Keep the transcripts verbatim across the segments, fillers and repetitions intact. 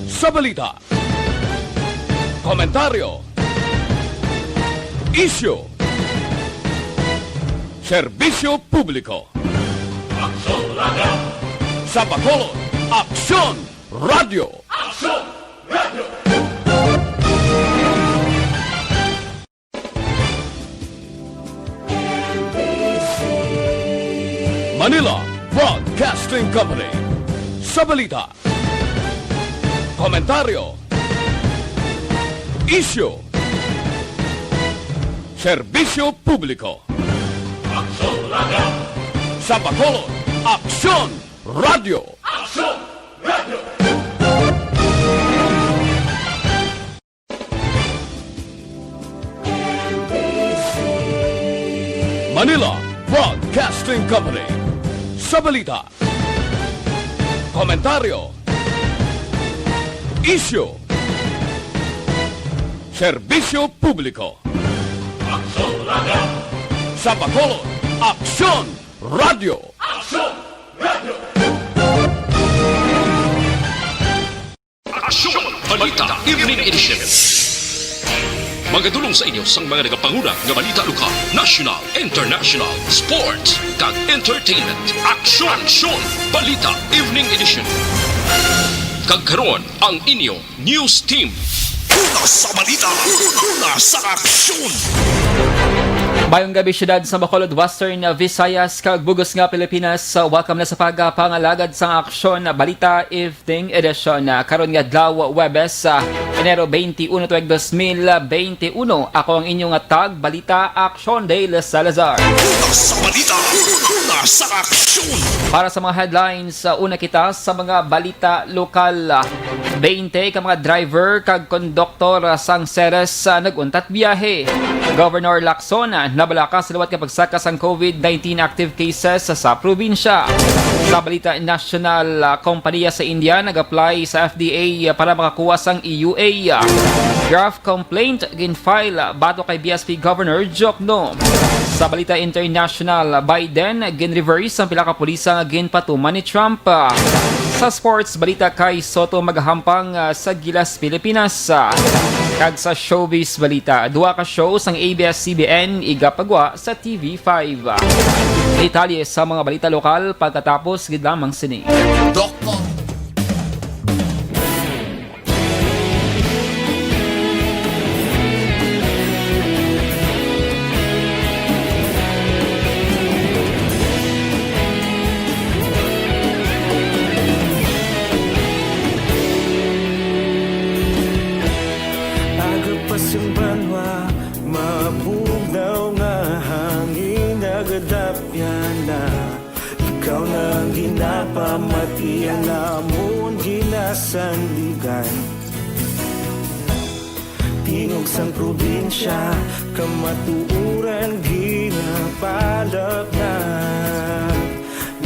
Sa balita, komentaryo, isyu, serbisyo publiko. Aksyon Radio! Sa Bacolod, Aksyon Radio! Aksyon Radio! Manila Broadcasting Company. Sa balita, komentaryo, isyu, serbisyo publiko. Aksyon Radio! Sa Bacolod, Aksyon Radio! Aksyon Radio! Manila Broadcasting Company. Sa balita, komentaryo, isyu, serbisyo publiko. Aksyon Radio! Sa Bacolod, Aksyon Radio! Aksyon Radio! Aksyon! Balita Evening Edition. Magadulong sa inyo sang mga nagapanguna nga balita lokal, national, international, sports, kag entertainment. Aksyon! Aksyon! Balita Evening Edition. Kag karon, ang inyo news team. Una sa balita, una sa aksyon. Mayong gabi, siyudad sa Bacolod, Western Visayas, kag bug-os nga Pilipinas. Welcome na sa pagpangalagad sang Aksyon Balita Evening Edition. Karon nga adlaw, Huwebes, ah, Enero twenty-one, tuig dos mil twenty-one. Ako ang inyong tag balita, Aksyon Dale Salazar. Una sa balita, una sa aksyon. Para sa mga headlines, ah, una kita sa mga balita lokal. Twenty ka mga driver kag konduktor, ah, sang Ceres, ah, nag-untat biyahe. Governor Lacson, ah, nabalaka sa liwat nga pagsaka sang COVID nineteen active cases sa probinsya. Sa balita nasyonal, ah, kompanya sa India nag-apply sa F D A para makakuha sang E U A. Graft complaint gin-file batok kay B S P Governor Jokno. Sa balita international, Biden gin-reverse ang pila ka pulis nga ginpatuman ni Trump. Sa sports balita, Kai Sotto magahampang, ah, sa Gilas, Pilipinas. Kag sa showbiz balita, duha ka show sang A B S C B N igapagwa sa T V five. Detalye sa mga balita lokal pagkatapos gid lamang sini. Doktor. Aga pa sing banwa, mabugnaw nga hangin nagadapyan na. Ikaw na ang ginapamati, ang amon ginasandigan. Tingog sang probinsya, kamatuoran ginapalapnag.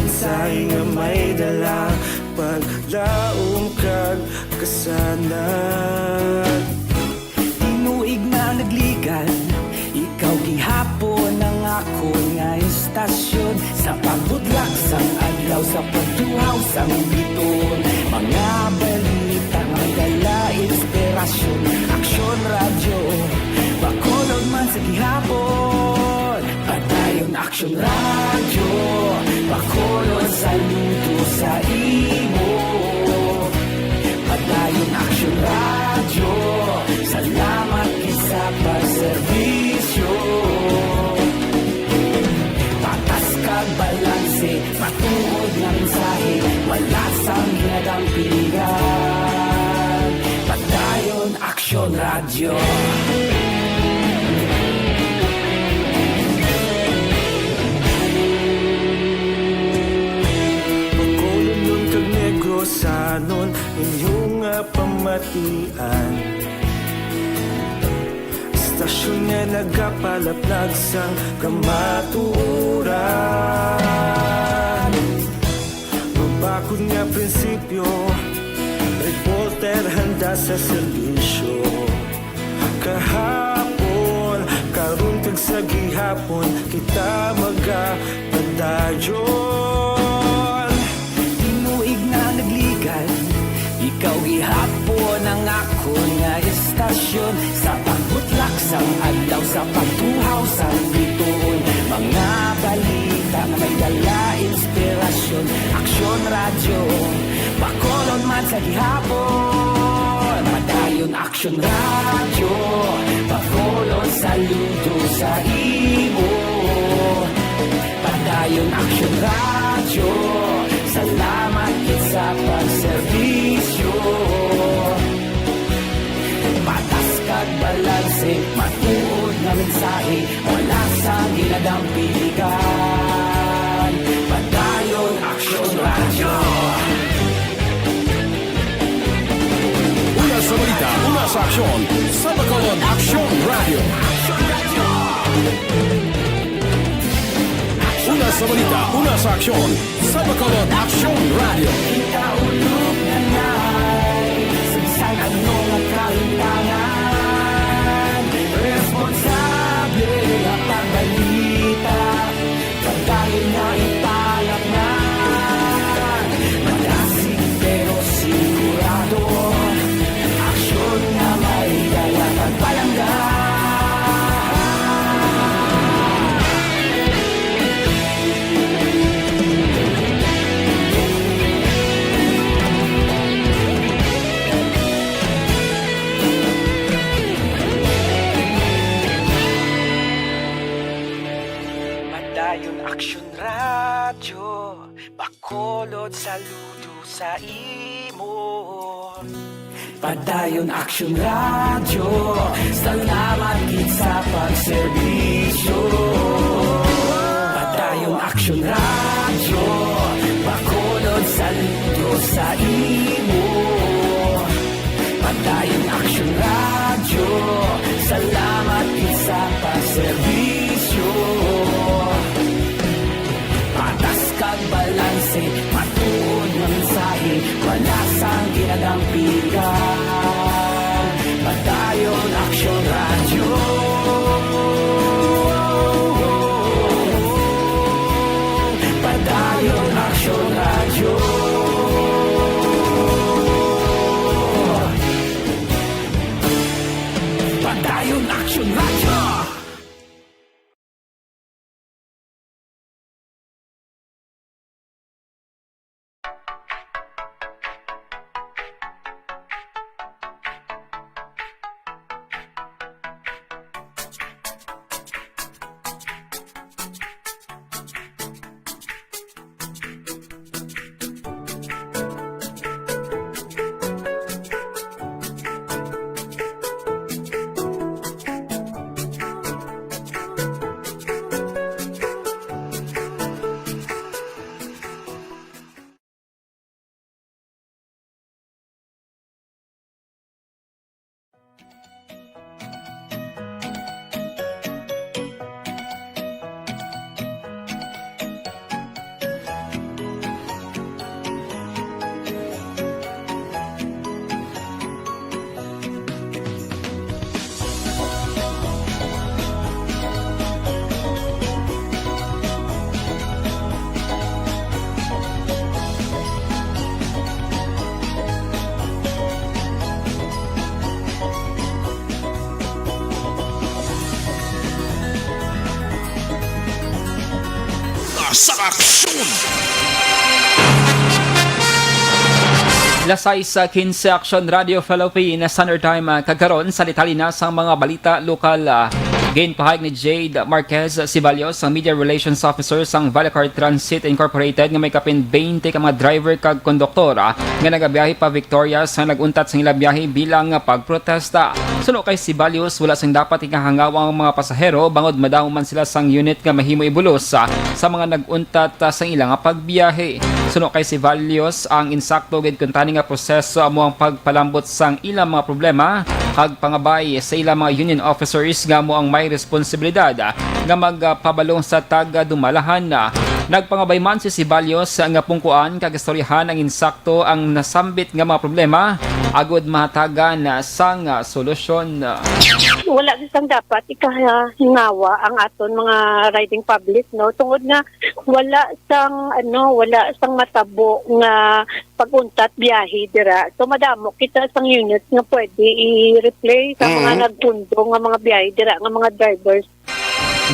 Mensahe nga may dala, paglaom kag kasanag. Tinuig na nagligan, ikaw gihapon ang akon nga istasyon. Sa pagbudlak sang adlaw, sa pagtuhaw sang biton, mga balita nga dala inspirasyon. Aksyon Radyo, Bacolod man sa gihapon. Padayon Aksyon Radyo, Bacolod, saludo sa imo. Padayon Aksyon Radyo, salamat gid sa pagserbisyo. Patas kag balanse, matuod nga mensahe, wala sang ginadampingan. Padayon Aksyon Radyo. Bacolodnon kag Negrosanon, inyo nga pamatian. Istasyon nga nagapalaplag sang kamatuoran. Mabakod nga prinsipyo, reporter handa sa serbisyo. Kahapon, karon kag sa gihapon, kita magapadayon. Tinuig na nagligan, Ikaw gihapon ang akon nga estasyon, sa pagbutlak sang adlaw, sa pagtuhaw sang bituon, mga balita nga may dala inspirasyon. Aksyon Radyo, Bacolod man sa gihapon. Padayon Aksyon Radyo, Bacolod, saludo sa imo. Padayon Aksyon Radyo, salamat gid sa pagserbisyo. Patas kag balanse, matuod nga mensahe, wala sang ginadampigan. Padayon Aksyon Radyo. Una sa balita, una sa aksyon, sa Bacolod Aksyon Radyo. Una sa balita, una sa aksyon, sa Bacolod Aksyon Radyo. Ikaulog na nay, sa bisan ano nga kalimtangan, responsable nga pagbalita. Pagkain nga ipalatnan, madasig pero sigurado. Aksyon nga may dala kag palangga. Padayon Aksyon Radyo, Bacolod, saludo sa imo. Padayon Aksyon Radyo, salamat gid sa pagserbisyo. Padayon Aksyon Radyo, Bacolod, saludo sa imo. Padayon Aksyon Radyo, salamat gid sa pagserbisyo. Patas kag balanse, matuod nga mensahe, wala sang ginadampigan. Padayon Aksyon Radyo. Padayon Aksyon Radyo. Padayon Aksyon Radyo. Sa aksyon. Alas sais quince, Aksyon Radio Philippines Standard Time, ah, kag karon sa detalye na sang mga balita lokal, ah, ginpahayag ni Jade Marquez Ceballos, ang Media Relations Officer sang Valecar Transit Incorporated, nga may kapin twenty ka mga driver kag konduktor, ah, nga nagabiyahe pa Victoria sa nag-untat sang ilang biyahe bilang, ah, pagprotesta. Suno kay Ceballos, wala sing dapat ihahangaw ang mga pasahero bangod madamo man sila sang unit nga mahimo ibulos, ah, sa mga nag-untat, ah, sang ila nga pagbiyahe. Suno kay Ceballos, ang insakto gid kuntani nga proseso amo ang pagpalambot sang ilang mga problema kag pangabay sa ilang mga union officers nga amo ang may responsibilidad, ah, nga magpabalo sa taga-dumalahan. Nagpangabay man si Ceballos nga pungkuan kag istoryahan ang insakto ang nasambit nga mga problema agud mahatagan sang solusyon. Wala sang dapat ikahingawa ang aton mga riding public, no? Tungod nga wala sang, ano, wala sang matabo nga pag-untat biyahe dira. So, madamo kita sang units nga pwede i-replace sa mga Mm. nagpundo nga mga biyahe dira nga mga drivers.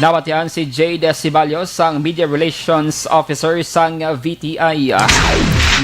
Nabatian si Jade Ceballos, sang Media Relations Officer sang V T I.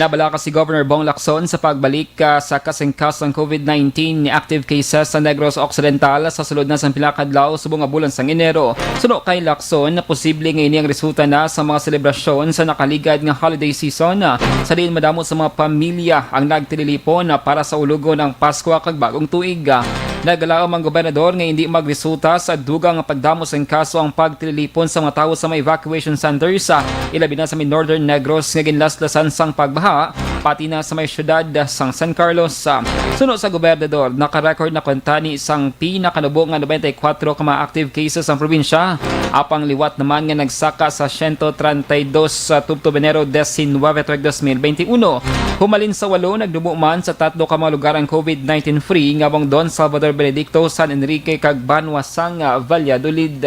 Nabalaka si Governor Bong Lacson sa pagbalik, ah, sa kasingkasang COVID nineteen nga active cases sa Negros Occidental sa sulod na sang pila ka adlaw subong nga bulan sang Enero. Suno kay Lacson, posible nga ini ang resulta na sa mga selebrasyon sa nakaligad nga holiday season, ah, sa diin madamo sa mga pamilya ang nagtililipon, ah, para sa ulogon ang Paskwa kag Bagong Tuig. Ah, nagalaom ang gobernador nga hindi magresulta sa dugang nga pagdamo sang kaso ang pagtililipon sa mga tawo sa mga evacuation centers, ah, ilabi na sa may Northern Negros nga ginlaslasan sang pagbaha, pati na sa may siyudad, ah, sang San Carlos. Ah, suno sa gobernador, naka-record na kuntani sang pinakanubo nga ninety-four ka mga active cases ang probinsya, apang liwat naman nga nagsaka sa siyento treinta y dos sa tubtob Enero diecinuebe tuig dos mil benti uno. Humalin sa walo, nagnubo man sa tatlo ka mga lugar ang COVID nineteen free, nga mong Don Salvador Benedicto, San Enrique, kag Banwa sang, ah, Valladolid.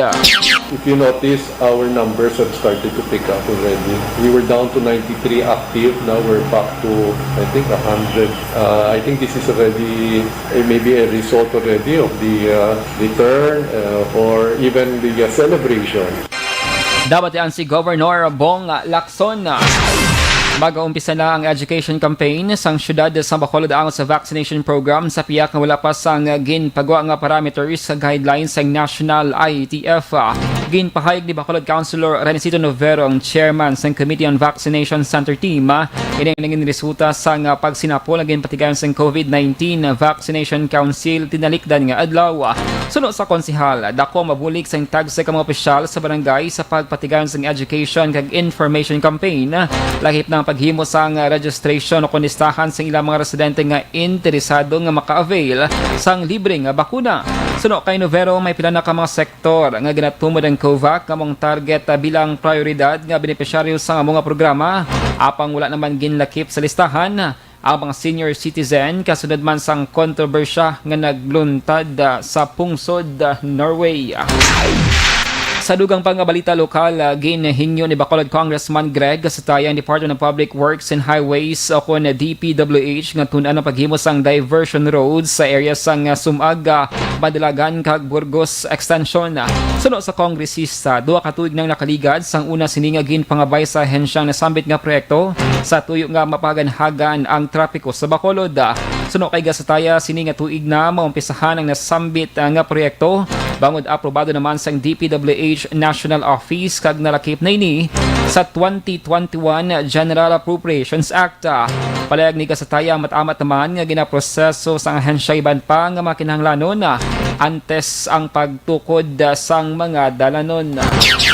If you notice, our numbers have started to pick up already. We were down to ninety-three active, now we're back to, I think, a hundred. Uh, I think this is already, eh, maybe a result already of the, uh, return, uh, or even the, uh, celebration. Nabatian si Governor Bong Lacson. Mag-umpisa na ang education campaign sang siyudad sa Bacolod angot sa vaccination program sa pihak nga wala pa sang ginpagwa nga parameters sa guidelines sang National I E T F. Ginpahayag ni Bacolod Councilor Renesito Novero, ang chairman sang Committee on Vaccination Center Team, ini ang nangin resulta sang pagsinapol nga ginpatigayon sang COVID nineteen Vaccination Council tinalikdan nga adlaw. Suno sa konsehal, dako ang mabulig sang tagsa ka mga opisyal sa barangay sa pagpatigayon sang education kag information campaign, lakip na ang paghimo sang registration o kon listahan sang ilang mga residente nga interesado nga maka-avail sang libre nga bakuna. Suno kay Novero, may pila na ka mga sektor nga ginatumod ang COVAC nga among target, ah, bilang prioridad nga benepisyaryo sang amo nga programa, apang wala naman ginlakip sa listahan ang mga senior citizen, kasunod man sang kontrobersya nga nagluntad, ah, sa pungsod, ah, Norway. Sa dugang pa nga balita lokal, ah, ginhingyo ni Bacolod Congressman Greg Gatitaya ang Department of Public Works and Highways o kon D P W H nga tun-an ang paghimo sang diversion roads sa area sang, ah, Sumag, ah, Madalagan kag Burgos Extension. Suno sa kongresista, duha ka tuig nang nakaligad sang una sini nga ginpangabay sa ahensyang nasambit nga proyekto sa tuyo nga mapaganhagan ang trapiko sa Bacolod. Suno kay Gatitaya, sini nga tuig na maumpisahan ang nasambit, ah, nga proyekto, bangod aprobado naman sang D P W H National Office kag nalakip na ini sa twenty twenty-one General Appropriations Act. Palayag ni Gatitaya, amat-amat naman nga ginaproseso sang ahensya iban pa nga mga kinahanglanon, ah, antes ang pagtukod, ah, sang mga dalanon.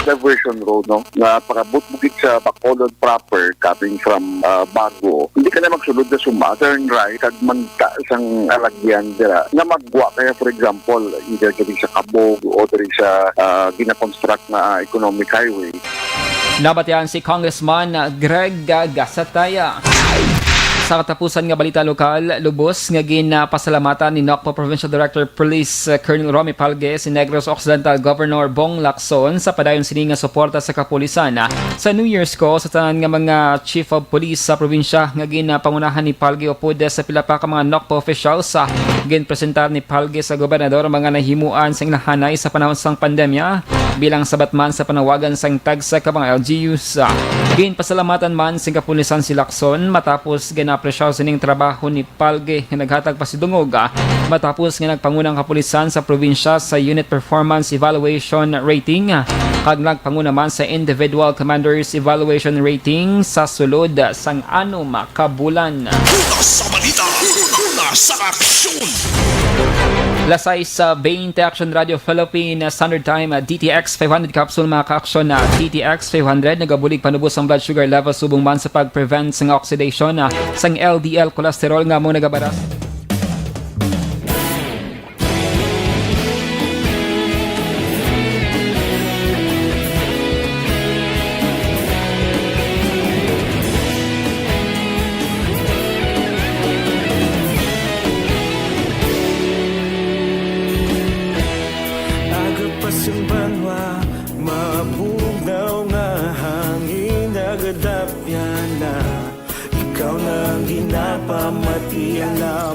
Diversion road, no, nga pakabutbukid sa Bacolod proper, coming from, ah, Bago. Hindi ka na magsulod sa Sumag, turn right, kag mangita sang alagyan dira nga magwa kaya, for example, either diri sa Kabog o diri sa, ah, gina-construct na, ah, economic highway. Nabatian si Congressman Greg Gatitaya. Sa katapusan nga balita lokal, lubos nga ginapasalamatan ni Nocpo Provincial Director Police, uh, Colonel Romy Palge si Negros Occidental Governor Bong Lacson sa padayon sini nga suporta sa kapulisan, uh, sa New Year's call sa tanan nga mga chief of police sa probinsya nga ginapangunahan ni Palge upod sa pila pa ka mga Nocpo officials. Uh, ginpresentar ni Palge sa gobernador ang mga nahimuan sa inahanay sa panahon sang pandemya, bilang sabat man sa panawagan sang tagsa ka mga L G Us. Ginpasalamatan man sing kapulisan si Lacson matapos ginaapresya sining trabaho ni Palge nga naghatag pasidungog, ah, matapos nga nagpanguna ang kapulisan sa probinsya sa Unit Performance Evaluation Rating, ah, kag nagpanguna man sa Individual Commanders Evaluation Rating sa sulod sang anom ka bulan. Una sa balita, una sa aksyon. Las sais, ah, veinte, Action Radio Philippine Standard Time, ah, D T X five hundred capsule, mga ka-aksyon, na D T X five hundred, nagabulig panubos ang blood sugar level subong man sa pag-prevent sa oxidation, ah, sang L D L cholesterol nga amo nagabaras.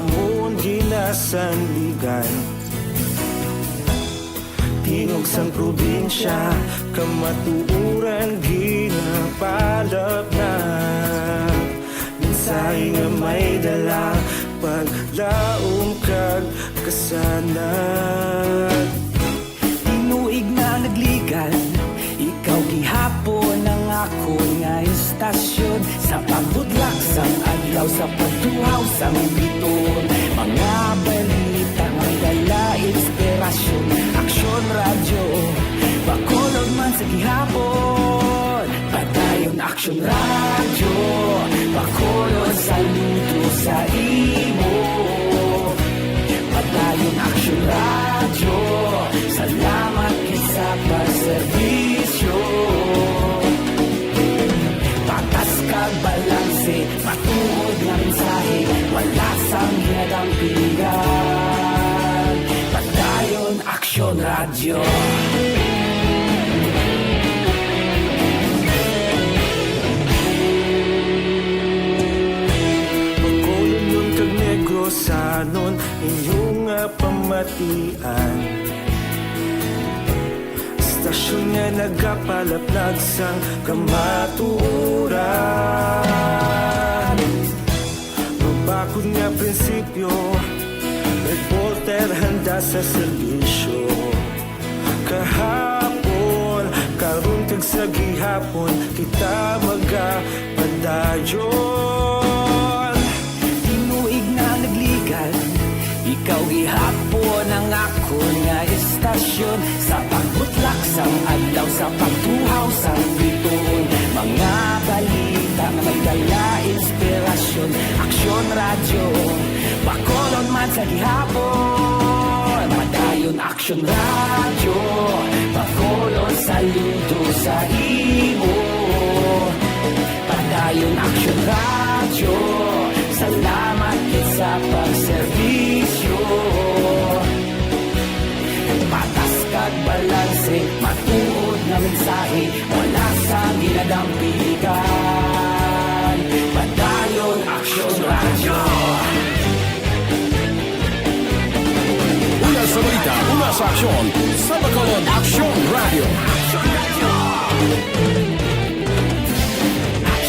Amon ginasandigan, tingog sang probinsya, kamatuoran ginapalapnag. Mensahe nga may dala, paglaom kag kasanag. Tinuig na nagligan, ikaw gihapon ang akon nga istasyon. Sa pagbutlak sang adlaw, sa pagtuhaw sang biton, mga balita may dala inspirasyon. Aksyon Radyo, Bacolod man sa gihapon. Padayon Aksyon Radyo, Bacolod, saludo sa imo. Padayon Aksyon Radyo, salamat gid sa pagserbisyo. Patas kag balanse, matuod nga mensahe, wala sang ginadampigan. Padayon Aksyon Radyo. Bacolodnon kag Negrosanon, inyo nga pamatian. Istasyon nga nagapalaplag sang kamatuoran. Mabakod nga prinsipyo, reporter handa sa serbisyo. Kahapon, karon kag sa gihapon, kita magapadayon. Tinuig na nagligan, ikaw gihapon ang akon nga istasyon. Sa pagbutlak sang adlaw, sa pagtuhaw sang biton, mga balita nga may dala inspirasyon. Aksyon Radyo, Bacolod man sa gihapon. Padayon Aksyon Radyo, Bacolod, saludo sa imo. Padayon Aksyon Radyo, salamat gid sa pagserbisyo. Patas kag balanse, matuod nga mensahe, wala sang ginadampigan. Padayon Aksyon Radyo. Una sa balita, una sa aksyon, sa Bacolod Aksyon Radyo.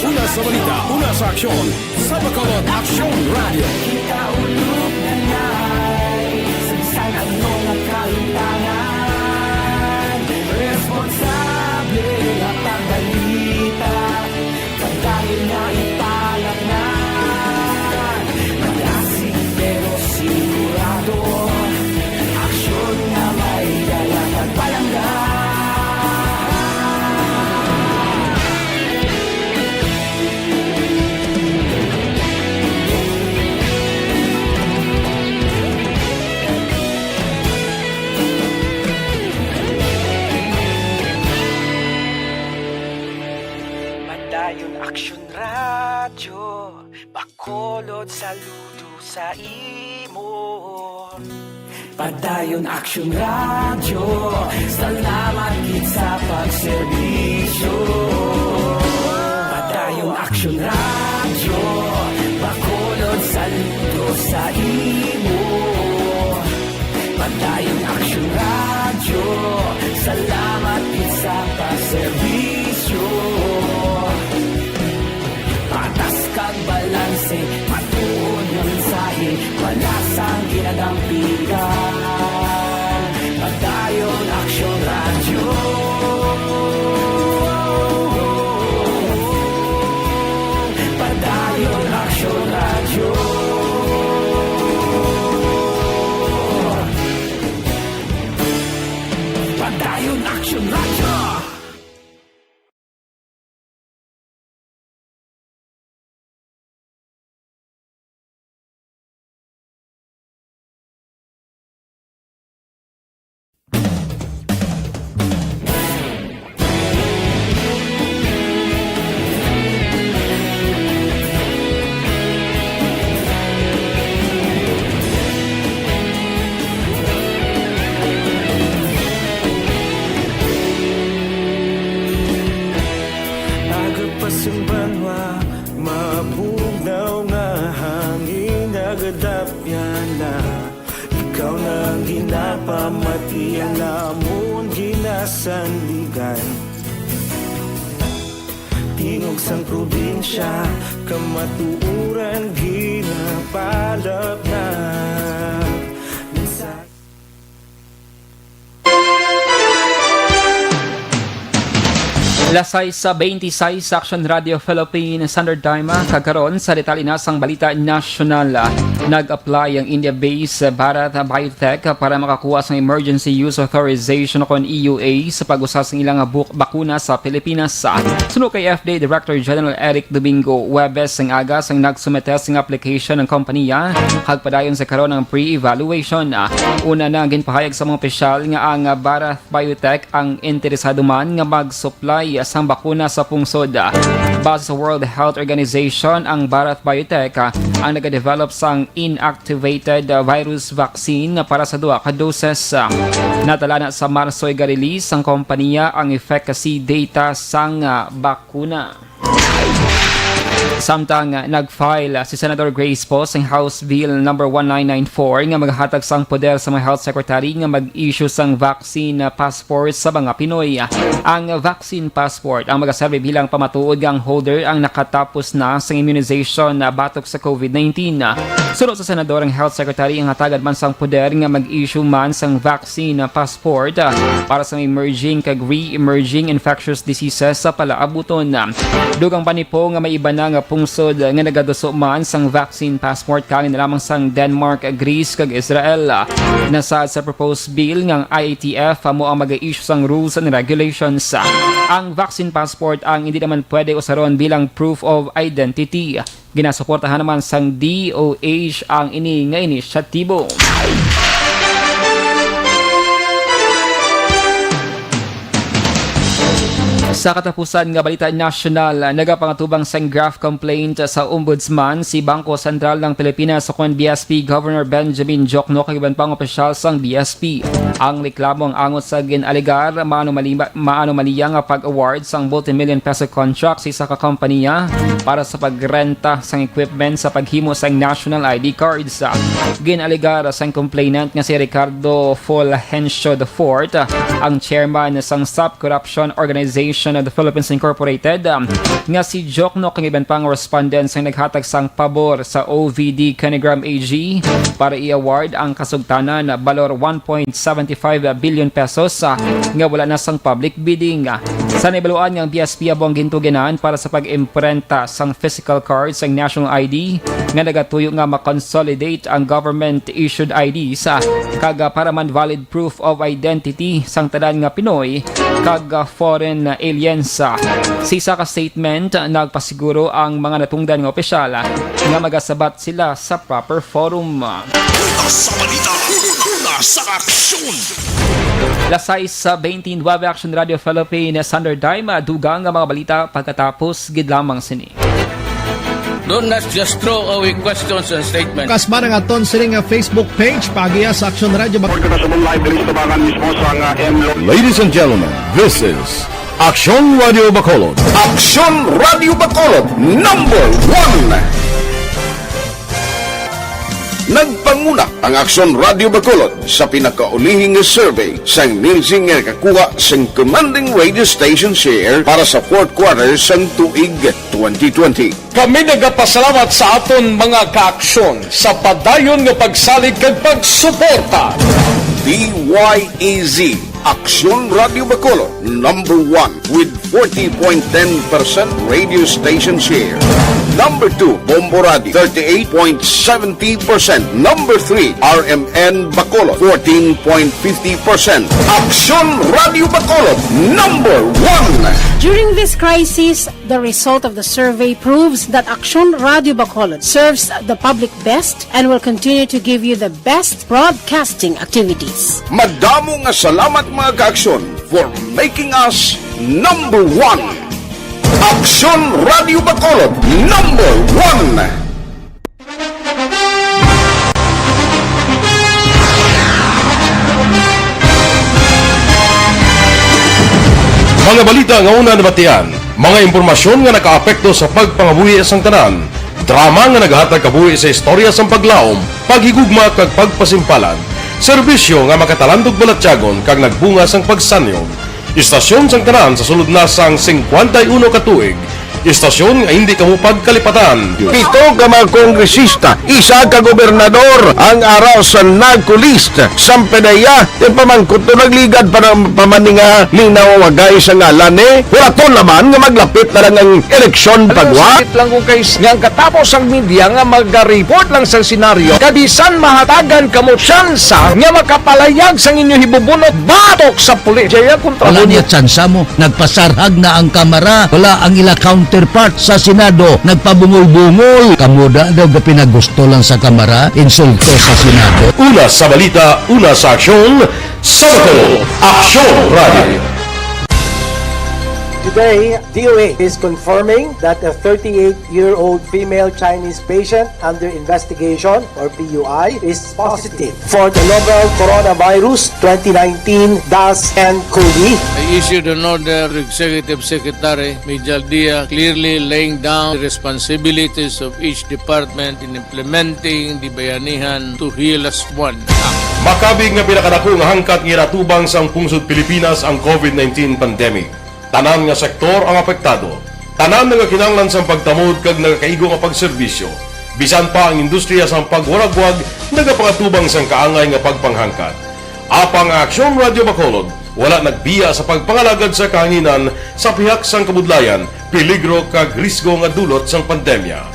Una sa balita, una sa aksyon, sa Bacolod Aksyon Radyo. Kita ulog na nay, sa bisan ano nga kahimtangan, responsable nga pagbalita, pagdahil nga ipalaknan. Malasig pero sigurado, aksyon nga may dala kag palangga. Padayon Aksyon Radyo, Bacolod, saludo sa imo. Padayon Aksyon Radyo, salamat gid sa pagserbisyo. Padayon Aksyon Radyo, Bacolod, saludo sa imo. Padayon Aksyon Radyo, salamat gid sa pagserbisyo. Patas kag balanse, matuod nga mensahe, wala sang ginadampigan. Padayon Aksyon Radyo. Padayon Aksyon Radyo. Padayon Aksyon Radyo. na, ikaw na ang ginapamati, ang amon ginasandigan. Tingog sang probinsya, kamatuoran ginapalapnag. Minsan Las sais sa twenty-six sa Action Radio Philippines, Sandro Daima, kag karon sa detalye na sang balita nasyonal. Nag-apply ang India-based Bharat Biotech para makakuha sang Emergency Use Authorization o kon E U A sa pag-usa sang ilang buk-, bakuna sa Pilipinas. Suno kay F D A Director General Eric Domingo, Huwebes sang aga sang nagsumite sang application ang kompanya, kag padayon sa karon ang pre-evaluation. Una na, ginpahayag sa mga opisyal nga ang Bharat Biotech ang interesado man nga mag-supply sang bakuna sa pungsod. Base sa World Health Organization, ang Bharat Biotech, ah, ang nagadevelop sang inactivated, ah, virus vaccine para sa duha ka doses. Ah, natala na sa Marso iga-release sang kompanya ang efficacy data sang, ah, bakuna. Samtang nag-file si Senador Grace Poe sang House Bill number one nine nine four nga maghatag sang poder sa mga health secretary nga mag-issue sang vaccine passport sa mga Pinoy. Ang vaccine passport ang magaserbi bilang pamatuod nga ang holder ang nakatapos na sang immunization batok sa COVID nineteen. Suno sa senador, ang health secretary ang hatagan man sang poder nga mag-issue man sang vaccine passport para sa emerging kag re-emerging infectious diseases sa palaabuton. Dugang pa ni Poe nga may iban na nga pungsod nga nagaduso man sang vaccine passport, kaangin na lamang sang Denmark, Greece, kag Israel. Nasaad sa proposed bill nga ang I A T F amo ang mag-issue sang rules and regulations. Ang vaccine passport ang hindi naman pwede usaron bilang proof of identity. Ginasuportahan naman sang D O H ang ini nga inisyatibo. Sa katapusan nga balita nasyonal, nagapangatubang sang graft complaint sa Ombudsman si Bangko Sentral ng Pilipinas o kon B S P Governor Benjamin Diokno kag iban pang opisyal sang B S P. Ang reklamo ang angot sa gin-alegar maanomalima-, maanomaliya nga pag-award sang multimillion peso contract sa isa ka kompanya para sa pagrenta sang equipment sa paghimo sang national I D cards. Gin-alegar sang complainant nga si Ricardo Fulgencio the fourth, ang chairman sang Stop Corruption Organization of the Philippines Incorporated, nga si Diokno kag iban pang respondents ang naghatag sang pabor sa O V D Kenigram A G para i-award ang kasugtanan, balor one point seven five billion pesos, ah, nga wala na sang public bidding. Sa nahibaluan nga ang B S P amo ang gintuginan para sa pag-imprenta sang physical card sang national I D nga nagatuyo nga ma-consolidate ang government-issued I Ds, ah, kag, ah, para man valid proof of identity sang tanan nga Pinoy kag, ah, foreign aliens. Sa isa ka statement, nagpasiguro ang mga natungdan nga opisyal, ah, nga magasabat sila sa proper forum. Una sa balita, una sa aksyon. Las sais sa twenty-nine, Action Radio Philippines, Sandro Daima, dugang nga mga balita pagkatapos gid lamang sini. Don't not just throw away questions and statements. Kasman ang aton sini nga Facebook page, paagiha sa Action Radio Bac- Pagkakasabong live diri sa tabangan mismo sa nga M Lo- Ladies and gentlemen, this is Action Radio Bacolod. Action Radio Bacolod, number one. Nagpanguna ang Action Radio Bacolod sa pinakaulihi nga survey sang Nielsen nga nakakuha sang commanding radio station share para sa fourth quarter sang tuig twenty twenty. Kami nagapasalamat sa aton mga kaaksyon sa padayon nga pagsalig kag pagsuporta. D Y E Z, Aksyon Radio Bacolod, number one with forty point ten percent radio station share. Number two, Bombo Radio, thirty-eight point seventy percent. Number three, R M N Bacolod, fourteen point fifty percent. Aksyon Radio Bacolod, number one. During this crisis, the result of the survey proves that Aksyon Radio Bacolod serves the public best and will continue to give you the best broadcasting activities. Madamo nga salamat, mga kaaksyon, for making us number one. Aksyon Radio Bacolod, number one. Mga balita nga una nabatian, mga impormasyon nga nakaapekto sa pagpangabuhi sang tanan, Drama nga nagahatag kabuhi sa istorya sang paglaom, paghigugma, kag pagpasimpalan. Serbisyo nga makatalandog balatyagon kag nagbunga sang pagsanyog. Istasyon sang tanan sa sulod na sang singkwenta y uno ka tuig. Istasyon nga hindi kamo pagkalipatan. Pito ka mga kongresista, isa ka gobernador ang ara sa NAGCO list. Sampedeya, ti pamangkot to nagligad pa ng pamaninga ni nawawagay sa ngalan ni. Wala to naman nga maglapit na lang ang eleksyon pagwa. Sakit lang kung kay nga ang katapos ang media nga magareport lang sa senaryo, kabisan mahatagan kamo tsansa nga makapalayag sang inyo hibubunot batok sa pulis. Jaya kontra Wala mo niya tsansa mo. Nagpasarhag na ang Kamara. Wala ang ila counterpart sa Senado. Nagpabungol-bungol. Kamo da daw gapinagusto lang sa Kamara. Insulto sa Senado. Una sa balita, una sa aksyon, sa Bacolod, Aksyon Radio. Today, D O A is confirming that a thirty-eight-year-old female Chinese patient under investigation, or P U I, is positive for the novel coronavirus twenty nineteen dash N COVID. I issued an order to Executive Secretary Mijal Dia, clearly laying down the responsibilities of each department in implementing the Bayanihan to Heal Us One Act. Makabig nga pinakadako nga hangkat nga ginatubang sang pungsod Pilipinas ang COVID nineteen pandemic. Tanan nga sektor ang apektado. Tanan nga kinahanglan sang pagtamod kag nagakaigo nga pagserbisyo. Bisan pa ang industriya sang pagwaragwag nagapangatubang sang kaangay nga pagpanghangkat. Apang ang Aksyon Radio Bacolod wala nagbiya sa pagpangalagad sa kahanginan sa pihak sang kabudlayan, peligro kag risgo nga dulot sang pandemya.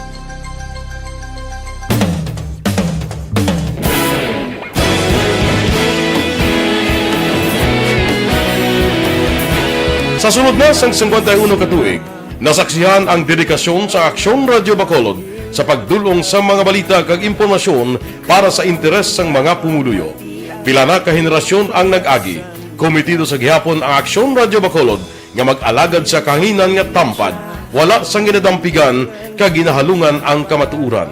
Sa sulod na sang singkwenta y uno ka tuig, nasaksihan ang dedikasyon sa Aksyon Radio Bacolod sa pagdul-ong sa mga balita kag impormasyon para sa interes sang mga pumuluyo. Pila na ka henerasyon ang nag-agi. Kometido sa gihapon ang Aksyon Radio Bacolod nga mag-alagad sa kahanginan nga tampad, wala sang ginadampigan kag ginahalungan ang kamatuoran.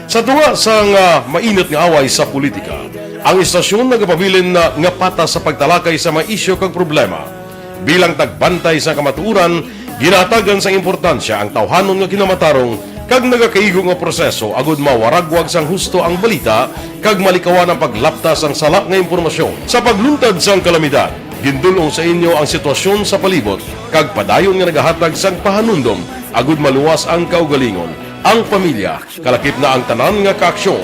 Sa tunga sang, ah, mainit nga away sa politika, ang istasyon nagapabilin na nga patas sa pagtalakay sa mga isyu kag problema. Bilang tagbantay sa kamatuoran, ginahatagan sang importansya ang tawhanon nga kinamatarong kag nagakaigo nga proseso agud mawaragwag sang husto ang balita kag malikawan ang paglapta sang sala nga impormasyon. Sa pagluntad sang kalamidad, gindul-ong sa inyo ang sitwasyon sa palibot kag padayon nga nagahatag sang pahanumdom agud maluwas ang kaugalingon, ang pamilya, kalakip na ang tanan nga kaaksyon.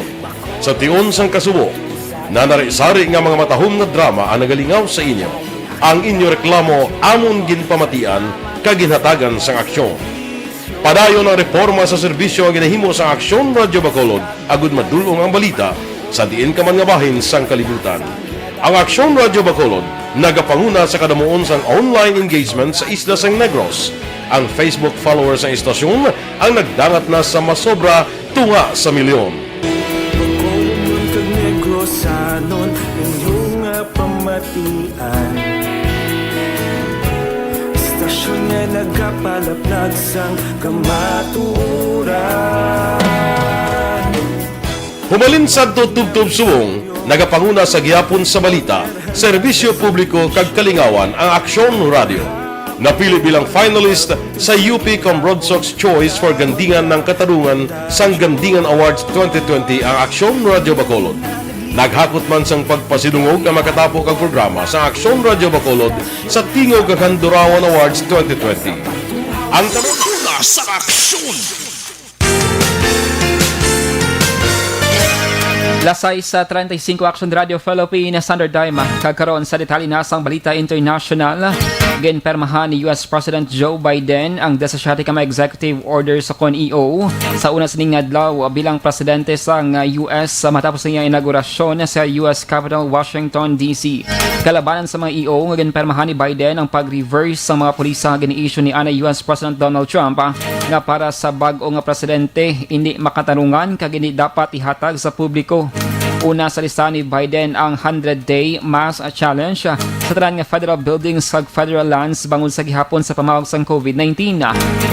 Sa tion sang kasubo, nanari-sari nga mga matahom nga drama ang nagalingaw sa inyo. Ang inyo reklamo amon ginpamatian kag ginhatagan sang aksyon. Padayon ang reporma sa serbisyo nga ginahimo sang Aksyon Radio Bacolod agud madul-ong ang balita sa diin ka man nga bahin sang kalibutan. Ang Aksyon Radio Bacolod nagapanguna sa kadamuon sang online engagement sa isla sang Negros. Ang Facebook followers sang istasyon ang nagdangat na sa masobra tunga sa milyon. Bacolod kag Negrosanon, inyo nga pamatian. Istasyon nga nagapalaplag sang kamatuoran. Humalin sadto tubtob subong, nagapanguna sa gihapon sa balita, serbisyo publiko kag kalingawan ang Aksyon Radio. Napili bilang finalist sa U P Cambronsox Choice for Gandingan ng Katarungan sang Gandingan Awards twenty twenty ang Aksyon Radio Bacolod. Naghakot man sang pagpasidungog ang makatapo kag programa sa Aksyon Radio Bacolod sa Tingog kag Handurawan Awards twenty twenty. Ang Una sa Aksyon. Las sais treinta y cinco, Action Radio Philippines, Standard Time. Kag karon sa detalye na sang balita international, ginpermahan ni U S President Joe Biden ang disisiete ka mga executive orders kon E O sa una sining adlaw bilang presidente sang U S matapos ang iyang inaugurasyon sa U S Capitol, Washington, D C. Kalabanan sa mga E O nga ginpermahan ni Biden ang pag-reverse sa mga pulisa nga gin-issue ni anay U S President Donald Trump, ah, nga para sa bag-o nga presidente hindi makatarungan kag hindi dapat ihatag sa publiko. Una sa listahan ni Biden ang hundred-day mask challenge, ah, sa tanan nga federal buildings kag federal lands bangod sa gihapon sa pamawag sang COVID nineteen.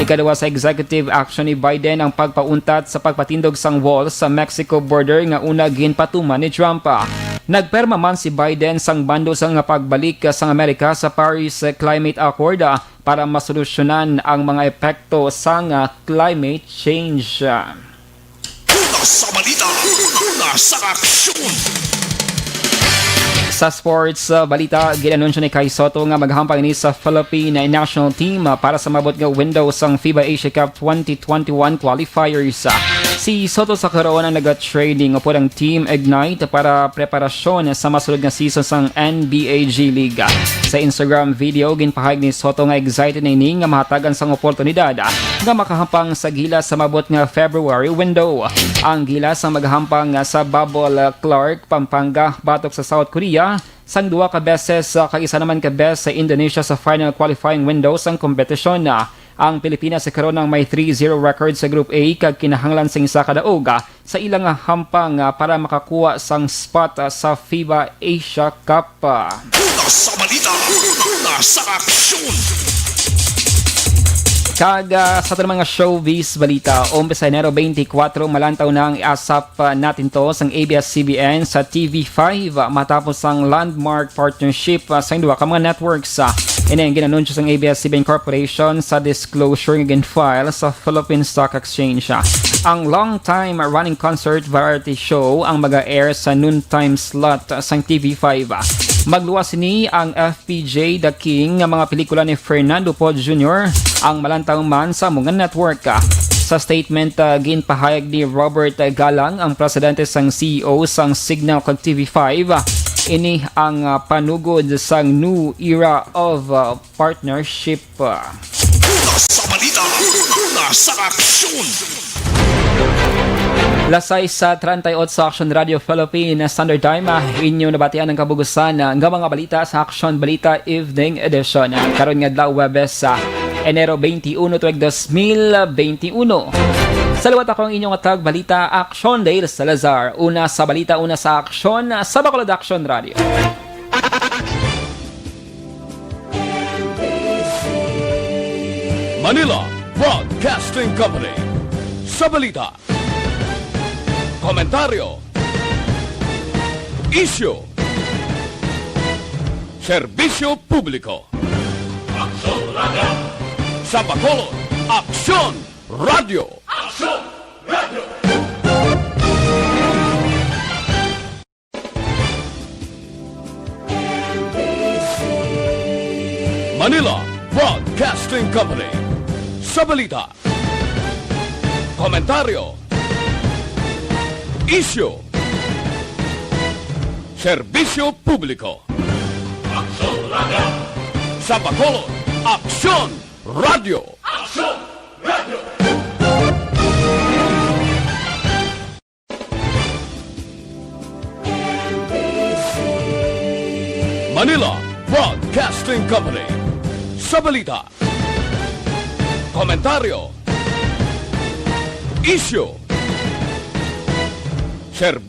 Ikaduha sa executive action ni Biden ang pagpauntat sa pagpatindog sang wall sa Mexico border nga una ginpatuman ni Trump. Nagpirma man si Biden sang bando sa nga pagbalik sang Amerika sa Paris Climate Accord, ah, para masolusyonan ang mga epekto sang, ah, climate change. Sa balita, una sa aksyon. Sa sports, uh, balita, ginanunsyo ni Kai Sotto nga maghampang ini sa Philippine national team, uh, para sa maabot nga window sang FIBA Asia Cup twenty twenty-one qualifiers. Uh, si Sotto sa karon ang naga-training upod ang Team Ignite para preparasyon sa masulod nga season sang N B A G League. Sa Instagram video, ginpahayag ni Sotto nga excited na ini nga mahatagan sang oportunidad nga makahampang sa gilas sa maabot nga February window. Ang gilas ang magahampang sa Babol, Clark, Pampanga, batok sa South Korea, sang duha ka beses, ah, kag isa naman ka beses sa Indonesia sa final qualifying window sang kompetisyon. Ang Pilipinas sa karon ang may three zero record sa Group A kag kinahanglan sing isa ka daog, ah, sa ilang hampang, ah, para makakuha sang spot, ah, sa FIBA Asia Cup. Una sa balita, una sa aksyon. Kag, ah, sa aton mga showbiz balita, umpisa Enero twenty-four, malantaw na ang ASAP, ah, Natin To sang A B S C B N sa T V five, ah, matapos ang landmark partnership, ah, sang duha ka mga networks. Ah, ini ang ginanunsyo sang A B S C B N Corporation sa disclosure nga gin-file sa Philippine Stock Exchange. Ah, ang long-time running concert variety show ang maga-air sa noontime slot, ah, sang T V five. Ah, magluwas sini ang F P J The King nga mga pelikula ni Fernando Poe Junior ang malantaw man sa amo nga network. Sa statement, ah, ginpahayag ni Robert Galang, ang presidente sang C E O sang Cignal kag T V five, ah, ini ang, ah, panugod sang new era of, ah, partnership. Una sa balita, una sa aksyon. Alas sais treinta y ocho sa Aksyon Radio Philippine Standard Time, ah, inyo nabatian ang kabugusan, ah, nga mga balita sa Aksyon Balita Evening Edition. Ah, karon nga adlaw, Huwebes, sa Enero twenty-one, tuig dos mil benti uno. Sa liwat, ako ang inyong tagbalita, Aksyon Dale Salazar. Una sa balita, una sa aksyon, sa Bacolod Aksyon Radio. Manila Broadcasting Company. Sa balita, komentaryo, isyu, serbisyo publiko. Aksyon Radio. Sa Bacolod, Aksyon Radio. Aksyon Radio. Manila Broadcasting Company. Sa balita, komentaryo, isyu, serbisyo publiko. Aksyon Radio. Sa Bacolod, Aksyon Radio. Aksyon Radio. Manila Broadcasting Company. Sa balita, komentaryo, isyu, serbisyo